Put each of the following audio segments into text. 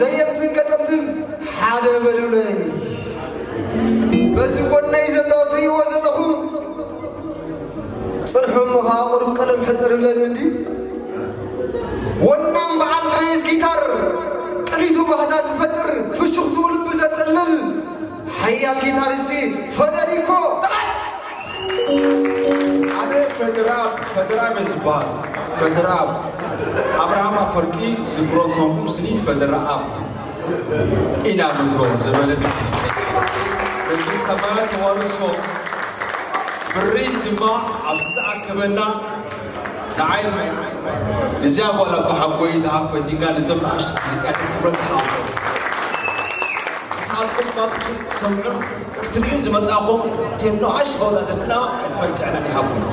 ዘየምትን ገጠምትን ሓደ በሉለይ። በዚ ጎነይ ዘሎ ትርእይዎ ዘለኹም ጽንሑ እሞ ኸዓ ቁሩብ ቀለም ሕጽር ይብለኒ እንድዩ። ወናም በዓል ቤዝ ጊታር ቅኒቱ ባህታ ዝፈጥር ፍሽኽትኡ ልቢ ዘጥልል ሓያል ጊታሪስቲ ፈደሪኮ ጥራይ። ኣነ ፈደራብ፣ ፈደራብ እየ ዝበሃል። ፈደራብ ኣብርሃም ኣፈወርቂ ዝብሮ እንተኾንኩም ስኒ ፈደራኣብ ኢና ንብሎ ዝበለ ድምፂ። ደቂ ሰማያት ተዋርሶ ብሪን ድማ ኣብዚ ዝኣከበና ንዓይ እዚኣ ጓል ኣቦሓጎይ ደሃብ ፈቲንጋ ንዘም ንኣሽቱ ሙዚቃታት ክብረት ይሃቦ። ንስኻትኩም ድማ ክትሰምዑ ክትርእዩ ዝመጻኹም ቴም ንኣሽቱ ተወዳደርትና ዕድመን ጥዕናን ይሃብኩም።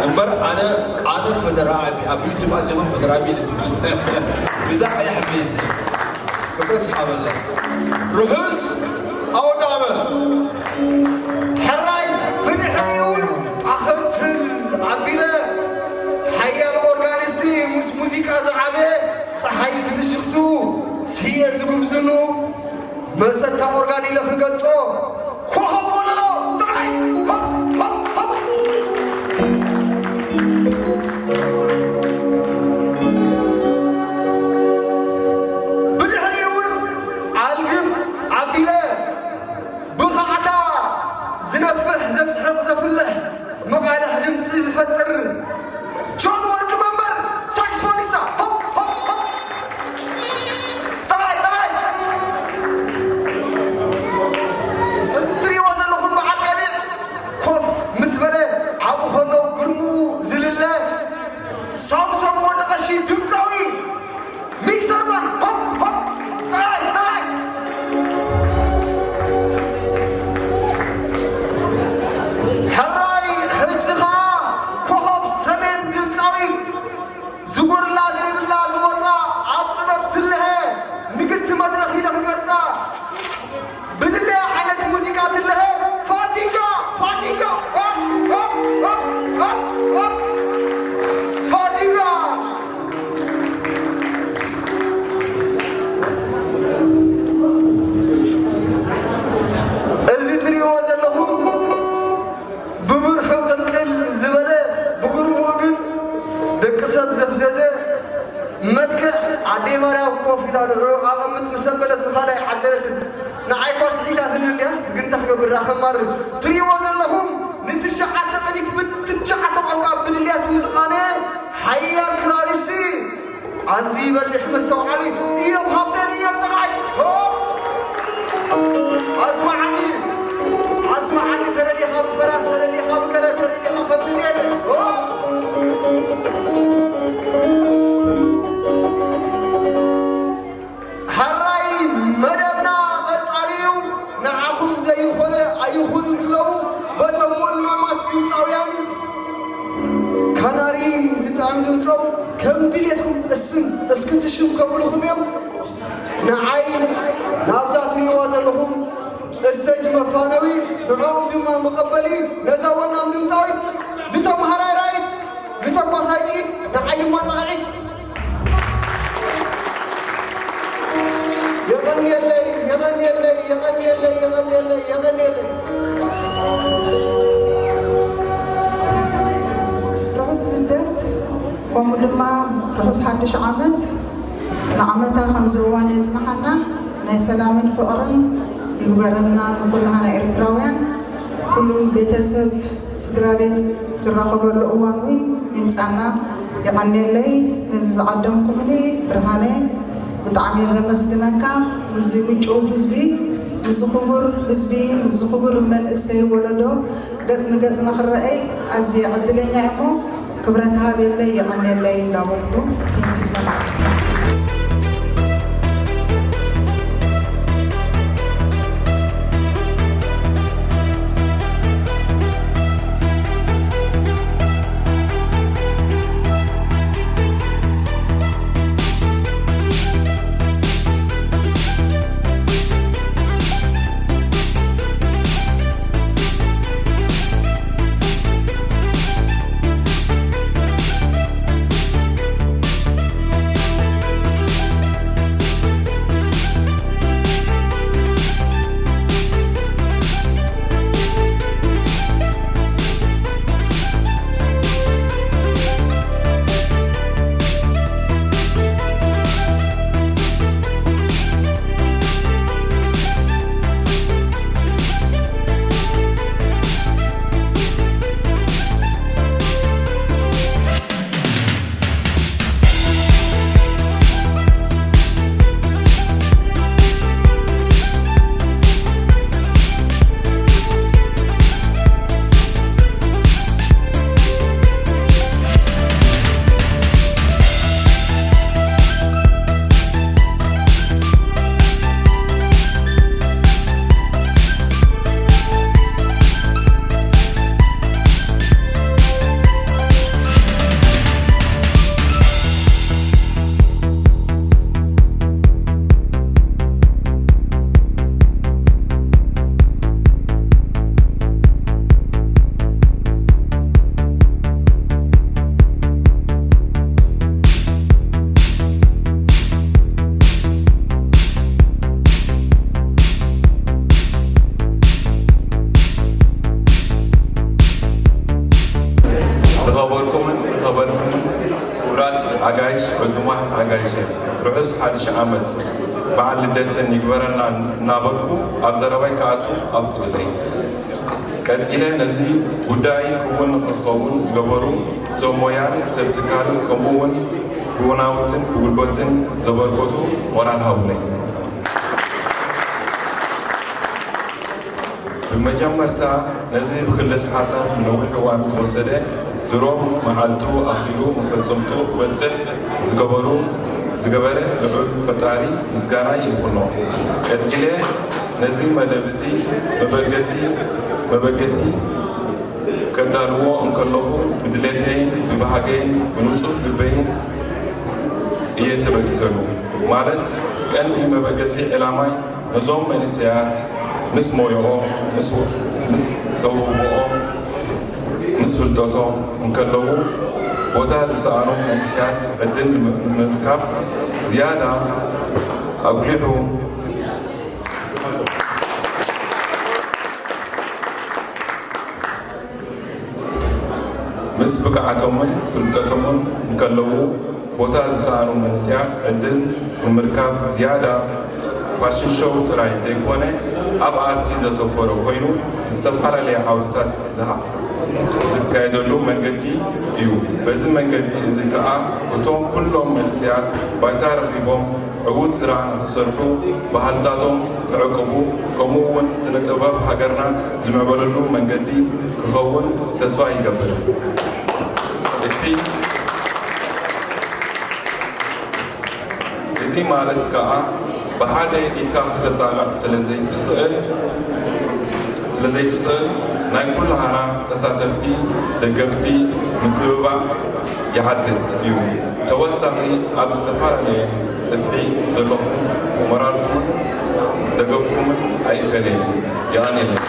እምበር ኣነ፣ ኣነ ፈደራኣብ፣ ኣብ ዩቱብ ኣቲኹም ፈደራኣብ ኢለ ዝብል። ብዛ ቀያሕ ቤዝ ክብረት ይሃበለ። ርሑስ ኣውደ ዓመት። ሕራይ ብድሕሪኡ እውን ኣኸትል ኣቢለ ሓያል ኦርጋኒስቲ ምስ ሙዚቃ ዝዓበየ ፀሓይ ዝፍሽኽቱ ስየ ዝጉብዝሉ መሰታ ኦርጋን ኢለ ክገልጾ ኮኸብ ወለሎ ጥራይ። ሆፕ፣ ሆፕ፣ ሆፕ። ብድሕሪኡ እውን ኣልግም ኣቢለ ብኸዕታ ዝነፍሕ ዘስሕቕ ዘፍልሕ መቓልሕ ድምፂ ዝፈጥር ጆን ወርቂ መንበር ሳክስፎኒስታ። ሆፕ፣ ሆፕ፣ ሆፕ። ጠባይ፣ ጠባይ። እዚ ትሪእዎ ዘለኹም በዓል ቀቢዕ ኮፍ ምስ በለ ኣብኡ ከሎ ግርሙ ዝልለ ሳምሶም ወዲ ቀሺ ድምፃዊ ሚክሰር ማን። ሆፕ፣ ሆፕ። ጠባይ፣ ጠባይ። ሕራይ ሕጂ ኸዓ ኮኸብ ሰሜን ድምፃዊት ዝጎድላ ዘይብላ ዝወፃ ኣብ ጥበብ ትልሀ ንግስቲ መድረኽ ኢለ ክገልፃ ብድለያ ዓይነት ሙዚቃ ትልሀ ፋቲጋ ፋቲጋ ፋቲጋ እዚ ትሪእዎ ዘለኹም ብብርሑ ቅልቅል ዝበለ ብግርምኡ ግን ደቂ ሰብ ዘፍዘዘ መልክዕ ኣደይ ማርያም ኮፍ ኢላ ንዕኡ ኣቐምጥ ምስ ኣበለት ንኻልኣይ ዓደለትን ንዓይ እኳ ስሒታትኒ እንድያ ግን እንታይ ክገብር ደኣ ከማርር ትርእይዎ ዘለኹም ንትሽዓተ ቅኒት ብትሽዓተ ቋንቋ ብድልያቱ ዝቓነየ ሓያል ክራሪስቲ ኣዝዩ በሊሕ መስተውዓሊ እዮም ሃብተን እዮም ጥራይ። ሆ! ኣስማዓኒ ኣስማዓኒ ተደሊኻ ብፈራስ ተደሊኻ ብገለ ተደሊኻ ከምቲ ዘየለ ሆ! ሕራይ መደብና ቀጻሊ እዩ። ንዓኹም ዘይኾነ ኣይኹንን ኣለዉ። በቶም ወናማት ድምፃውያን ካናሪ ዝጥዕም ድምፆም ከም ድሌትኩም እስም እስክትሽም ከብልኹም እዮም። ንዓይ ናብዛ ትሪእዋ ዘለኹም እሰጅ መፋነዊ ንዕኦም ድማ መቐበሊ ነዛ ወናም ድምፃዊት ንቶም ሃራይ ራይት ንተኳሳይ ጥይት ንዓይ ድማ ጣቕዒት። የቐንየለይ የቐንየለይ የቐንየለይ የቐንየለይ የቐንየለይ። ርሑስ ልደት ከምኡ ድማ ርሑስ ሓድሽ ዓመት ንዓመታ ከምዚ እዋን የጽንሓና ናይ ሰላምን ፍቕርን ይግበረልና ንኩላህና ኤርትራውያን። ኩሉ ቤተሰብ ስድራ ቤት ዝራኸበሉ እዋን እውን ይምጻና። የቐንየለይ ነዚ ዝዓደምኩምኒ ብርሃነ ብጣዕሚ እየ ዘመስግነካ። ምስዚ ምጭው ህዝቢ ምስዚ ክቡር ህዝቢ ምስዚ ክቡር መንእሰይ ወለዶ ገጽ ንገጽ ንኽረኣይ ኣዝየ ዕድለኛ እየ እሞ ክብረት ሃብየለይ የቐንየለይ እንዳበልኩ ይሰማዕ። ኣጋይሽ ዕዱማት ኣጋይሸ፣ ርሑስ ሓድሽ ዓመት በዓል ልደትን ይግበረልና እናበልኩ ኣብ ዘረባይ ክኣቱ ኣፍቅዱለይ። ቀጺለ ነዚ ጉዳይ ክውን ንኽኸውን ዝገበሩ ሰብ ሞያን ሰብ ትካልን ከምኡ እውን ብውናውትን ብጉልበትን ዘበርከቱ ሞራል ሃቡለይ። ብመጀመርታ ነዚ ብክልስ ሓሳብ ነዊሕ እዋን ዝወሰደ ድሮም መዓልቱ ኣኺሉ መፈጸምቱ ክበጽሕ ዝገበሩ ዝገበረ ልዑል ፈጣሪ ምስጋና ይኹኖ። ቀጺለ ነዚ መደብ እዚ መበገሲ መበገሲ ከዳልዎ እንከለኹ ብድሌተይን ብባህገይን ብንጹህ ልበይን እየ ተበጊሰሉ። ማለት ቀንዲ መበገሲ ዕላማይ ነዞም መንእሰያት ምስ ሞዮኦም፣ ምስ ተውህቦኦም፣ ምስ ፍልጠቶም እንከለዉ ቦታ ዝሰኣኑ መንእሰያት ዕድል ንምርካብ ዝያዳ ኣጉሊሑ ምስ ብቕዓቶምን ፍልጠቶምን እንከለዉ ቦታ ዝሰኣኑ መንእሰያት ዕድል ንምርካብ ዝያዳ ፋሽን ሾው ጥራይ ዘይኮነ ኣብ ኣርቲ ዘተኮረ ኮይኑ ዝተፈላለየ ዓውድታት ዝሃ- ዝካየደሉ መንገዲ እዩ። በዚ መንገዲ እዚ ከኣ እቶም ኩሎም መንእሰያት ባይታ ረኺቦም ዕዉት ስራሕ ንኽሰርሑ፣ ባህልታቶም ክዕቅቡ፣ ከምኡ እውን ስነ ጥበብ ሃገርና ዝምዕበለሉ መንገዲ ክኸውን ተስፋ ይገብር። እቲ እዚ ማለት ከኣ ብሓደ ኢድካ ክተጣቕዕ ስለ ዘይትኽእል ስለ ዘይትኽእል ናይ ኩላህና ተሳተፍቲ ደገፍቲ ምትብባዕ ይሓትት እዩ። ተወሳኺ ኣብ ዝተፈላለየ ጽፍሒ ዘለኹም ሞራልኩምን ደገፍኩምን ኣይፈለየን። የቐንየለይ።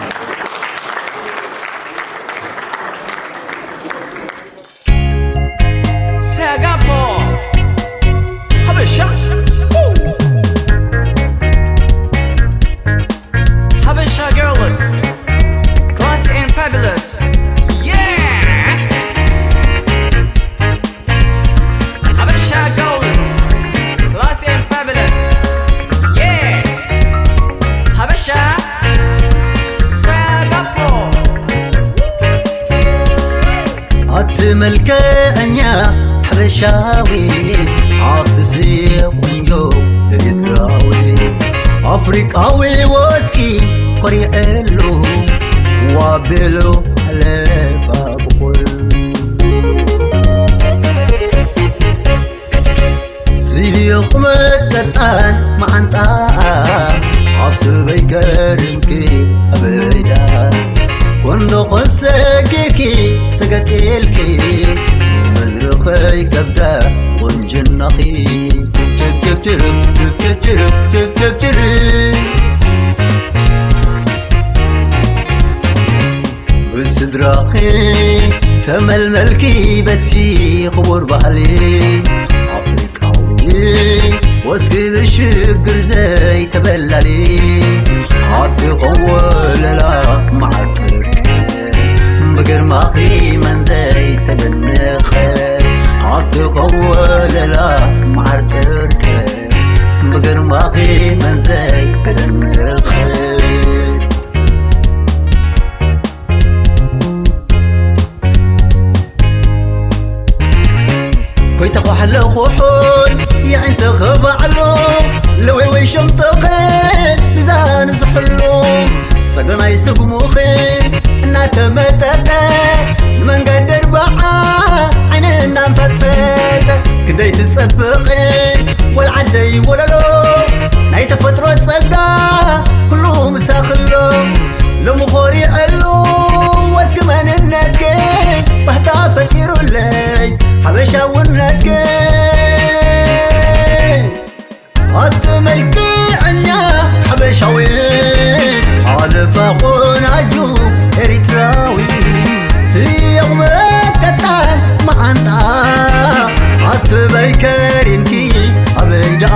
Sagabo Habesha Habesha Girls Classy and Fabulous Yeah Habesha Girls Classy and Fabulous Yeah Habesha Sagabo ኣቲ መልክዐኛ ሓበሻዊ ኣቲ ስየ ቆንጆ ኤርትራዊ ኣፍሪቃዊ ወስኪ ኮሪዐሉ ዋቢሉ ኣለፋ ብኩል ስዩቕ መጠጣን መዓንጣ ኣብ ትበይ ከርምኪ ኣበይዳ ኮንዶ ኮሰኪኪ ሰገጤልኪ መድረኸይ ከብዳ ቁንጅናኺ ችብችብችርብ ችብችብችርብ ችብችብችርብ ብስድራኺ ተመልመልኪ በቲ ክቡር ባህሊ ኣፍሪቃዊ ወስኪ ብሽግር ዘይተበላሊ ኣቲ ቆወለላ መዓርጥርቂ ብግርማኺ መን ዘይተደነቐ ኣቲ ቆወለላ መዓርጥርቂ ብግርማኺ መን ዘይተደነቐ ኮይተ ኳሕለ ኩሑል የዒንትኺ ባዕሉ ለወይወይ ሸምጥኺ ሚዛን ዝሕሉ ሰገናይ ስጉምኺ እናተመጠጠ ንመንገዲ ኣርባዓ ዓይኒ እናንፈጥፈጠ ክንደይ ትጸብቒ ጓል ዓደይ ወለሎ ናይ ተፈጥሮ ጸጋ ኩሉ ምሳኽሎ ሎሚ ኾሪዐሉ ወስኪ መንነትኪ ባህታ ፈጢሩለይ ሓበሻውነትኪ ኣቲ መልክዐኛ ሓበሻዊ ኣለፋ ቆናጁ ኤሪትራዊ ስያቕ መቀጣን መዓንጣ ኣቲ በይ ከሪምኪ ኣበይ ደኣ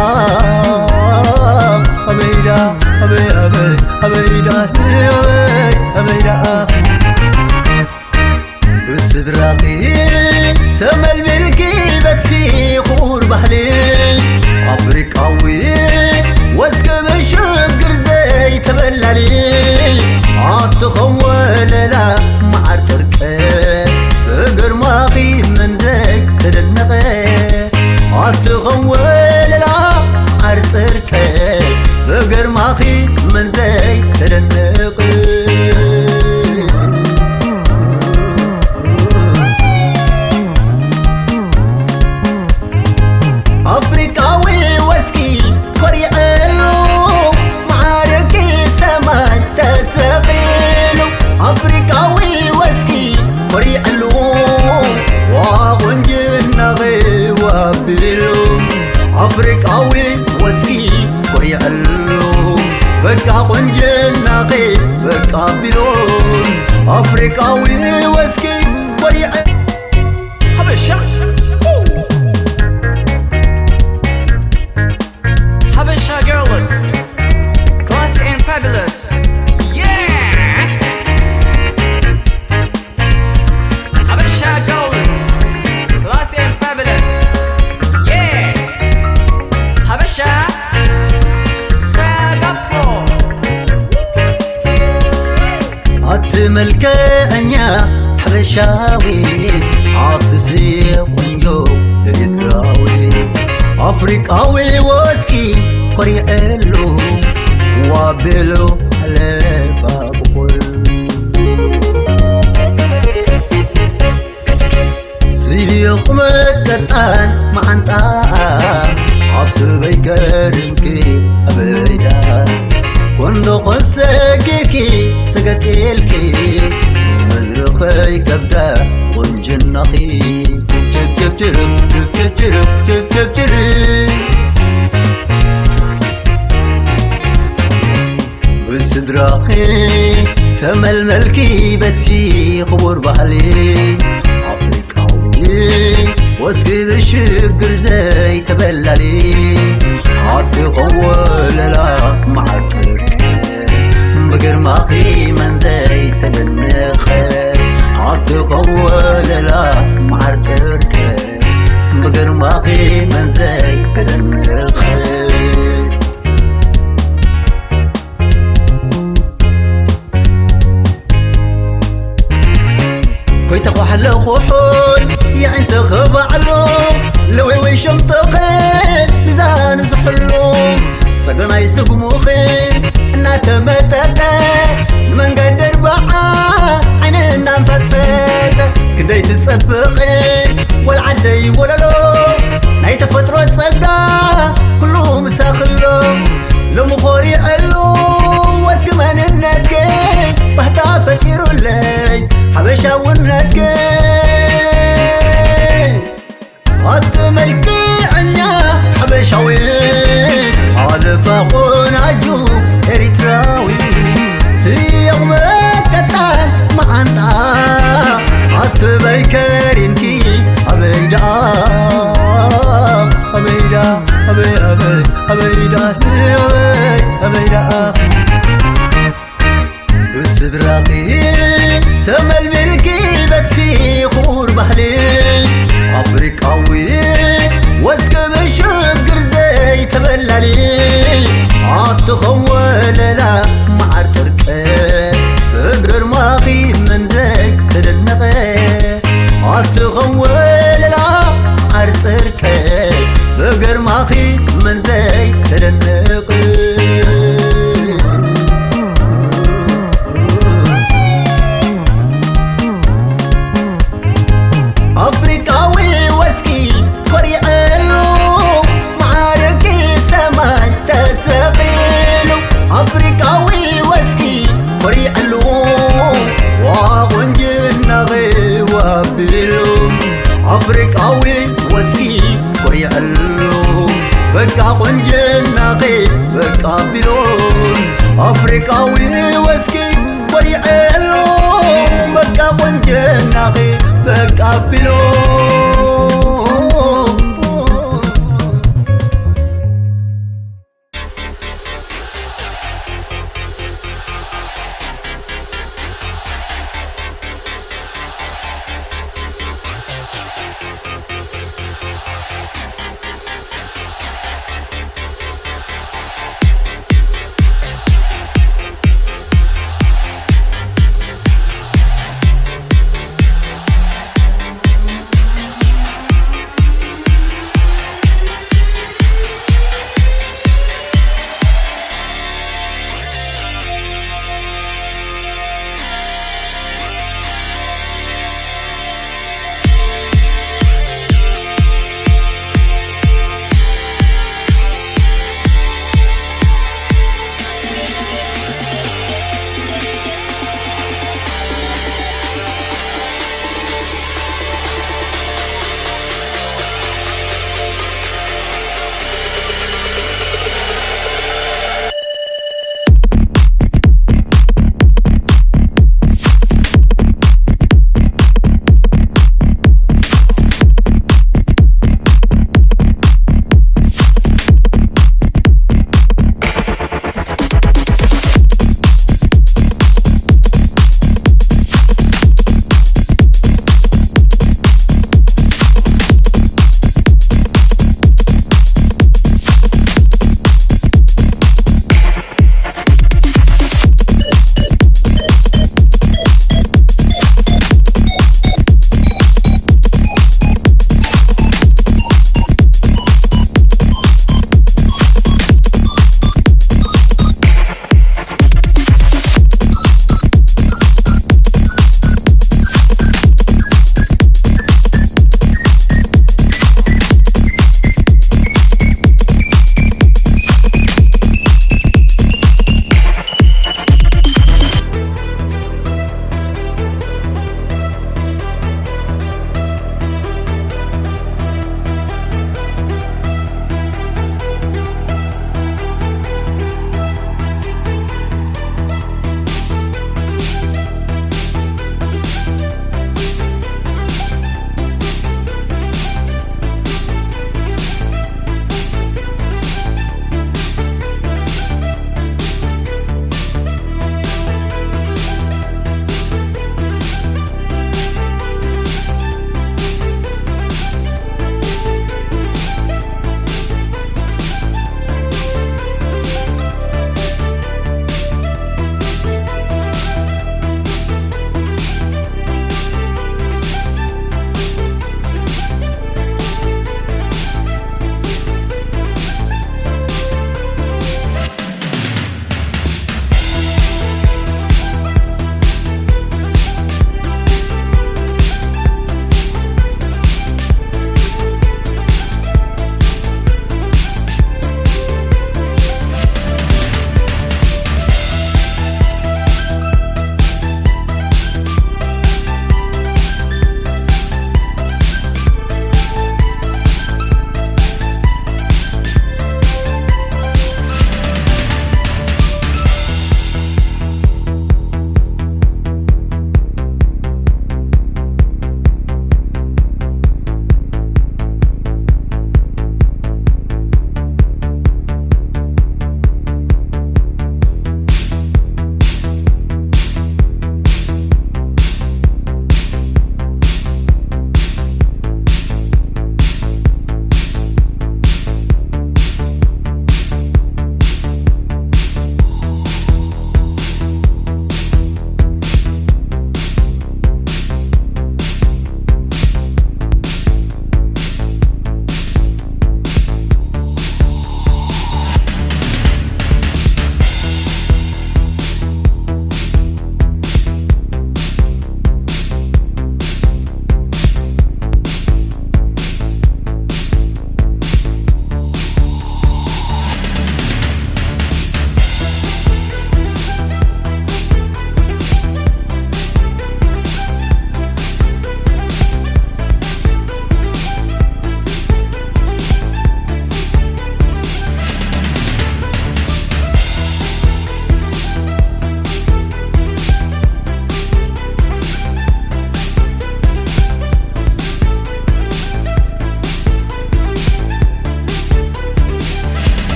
ኣበይ ደኣ ኣበይ ኣበይ ኣበይ ደኣ ኣበይ ኣበይ ደኣ ብስድራኺ ተመልሚልኪ በቲ ክቡር ኸወለላ ዓርጥርቀ ብግርማኺ መን ዘይተደንቕ። ኣፍሪቃዊ ወስኪ ኮሪዐሉ፣ ማዕረኪ ሰማይ ተሰቒሉ። ኣፍሪቃዊ ወስኪ ኮሪዐሉ፣ ዋ ቁንጅናኺ ዋቢሉ። ኣፍሪቃዊ ወስኪ ኮሪዐሉ፣ በቃ ቁንጅናኺ በቃ ቢሉ። ኣፍሪቃዊ ወስኪ ኮሪዐ ሓበሻ፣ ሓበሻ girls, classy and fabulous. Yeah! ሓበሻ girls, classy and fabulous. Yeah! ሓበሻ ሳጋፖ። ኣቲ መልክዐኛ ሓበሻዊ፣ ኣቲ ስየ ቆንጆ ኤርትራዊ፣ ኣፍሪቃዊ ወስኪ ኮሪዐሉ፣ ዋቤሉ ሓለፋ ብኩል። ስዩቕ መቀጣን መዓንጣ፣ ኣብቲ በይከርምኪ ኣበይዳ። ኮንዶ ኮሰኪኪ ሰገጤልኪ፣ መድረኸይ ከብዳ ቁንጅናኺ። ጀብጀብጅርም፣ ጀብጀብጅርም፣ ጀብጀብጅርም። ብስድራኺ ተመልመልኪ በቲ ክቡር ባህሊ ኣፍሪቃዊ፣ ወስኪ ብሽግር ዘይተበላሊ። ኣቲ ኸወለላ መዓርጥርቀ ብግርማኺ መን ዘይተደነቐ። ኣቲ ኸወለላ መዓርጥርቀ ብግርማኺ መን ዘይተደነቐ። ኮይተኳሕለ ኩሑል የዒንትኺ ባዕሉ፣ ለወይወይ ሸምጥኺ ሚዛኑ ዝሕሉ፣ ሰገናይ ስጉሙኺ እናተመጠጠ፣ ንመንገዲ ኣርብዓ ዓይኒ እናንፈጥፈጠ፣ ክንደይ ትጸብቒ ጓል ዓደይ ወለሎ፣ ናይ ተፈጥሮ ጸጋ ኩሉ ምሳኽሎ። ሎሚ ኮሪዐሉ ወስኪ መንነትኪ፣ ባህታ ፈጢሩለይ ሓበሻውነትኪ። ኣቲ መልክዐኛ ሓበሻዊ፣ ኣልፋ ቆናጁ ኤሪትራዊ፣ ስየቕ መቀጣን መዓንጣ፣ ኣቲ በይ ከሪምኪ ኣበይ ደኣ፣ ኣበይ ደኣ፣ ኣበይ፣ ኣበይ፣ ኣበይ ደኣ፣ ኣበይ፣ ኣበይ ደኣ። ብስድራኺ ተመልሚልኪ በቲ ክቡር ባህሊ ኣፍሪቃዊ፣ ወስኪ ብሽግር ዘይተበላሊ። ኣቲ ኸም ወለላ መዓር ጥርቀ፣ ብግርማኺ መን ዘይተደነቐ። ኣቲ ኸም ወለላ መዓር ጥርቀ፣ ብግርማኺ መን ዘይተደነቐ። ኣፍሪቃዊ ወስኪ ኮሪዐሉ፣ ማዕረኪ ሰማይ ተሰቒሉ። ኣፍሪቃዊ ወስኪ ኮሪዐሉ፣ ዋ ቁንጅናኺ ዋቢሉ። ኣፍሪቃዊ ወስኪ ኮሪዐሉ፣ በቃ ቁንጅናኺ በቃ ቢሉ። ኣፍሪቃዊ ወስኪ ኮሪዐሉ፣ በቃ ቁንጅናኺ በቃ ቢሉ።